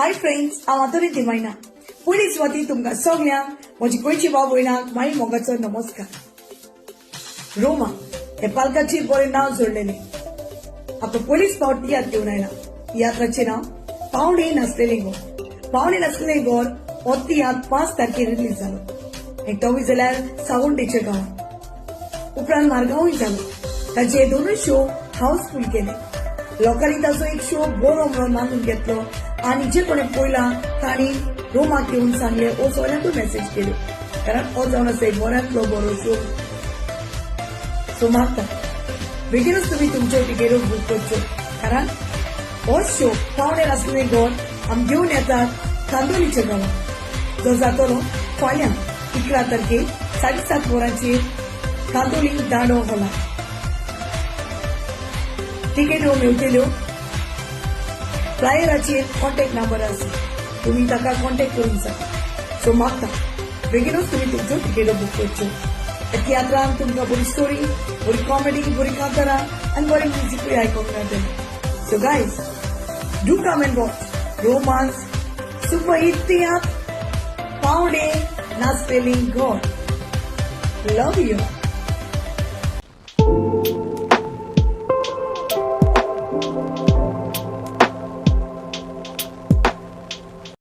Hi friends, हांव आंतोनी दिमायना. पयलीच सुवाती तुमकां सगल्यांक म्हजी गोंयची भाव भयणांक माई मोगाचो नमस्कार. रोमा हे पालकाचेर बरें नांव जोडलेलें आतां पयलीच फावट तियात्र घेवन आयला. तियात्राचें नांव पावणे नासलेलें घर. पावणे नासलेलें घर हो तियात्र 5 तारखेर रिलीज जालो आनी तोवूय जाल्यार सावंडेच्या गांवांत. उपरांत मारगांवूय जालो. ताचे दोनूय शो हाऊसफूल केले. लोकांनी ताचो एक शो बरो म्हणून मानून घेतलो आनी जे कोणें पळयला तांणी रोमाक येवन सांगलें ओ सगळ्यांकूय मॅसेज केल्यो, कारण हो जावन आसा एक बऱ्यांतलो बरो शो. सो मागता बेगीनूच तुमी तुमच्यो टिकेट्यो बूक करच्यो, कारण हो शो पावणे नासलें घर आमी घेवन येतात कांदोलीच्या गांवांत, जो जातलो फाल्यां 11 तारखेर 7:30 वरांचेर कांदोली दांडो हॉलार. तिकेट्यो मेळटल्यो, फ्लायराचेर कॉन्टॅक्ट नंबर आसा, तुमी ताका कॉन्टॅक्ट करूंक जाता. सो मागता बेगीनूच तुमी तुमच्यो तिकेट्यो बूक करच्यो. ह्या तियात्रान तुमकां बरी स्टोरी, बरी कॉमेडी, बरी कांतारां आनी बरें म्युजिकूय आयकूंक मेळटलें. So guys, do come and watch Romance super hit तियात्र पावणे नासलेली घर. Love you.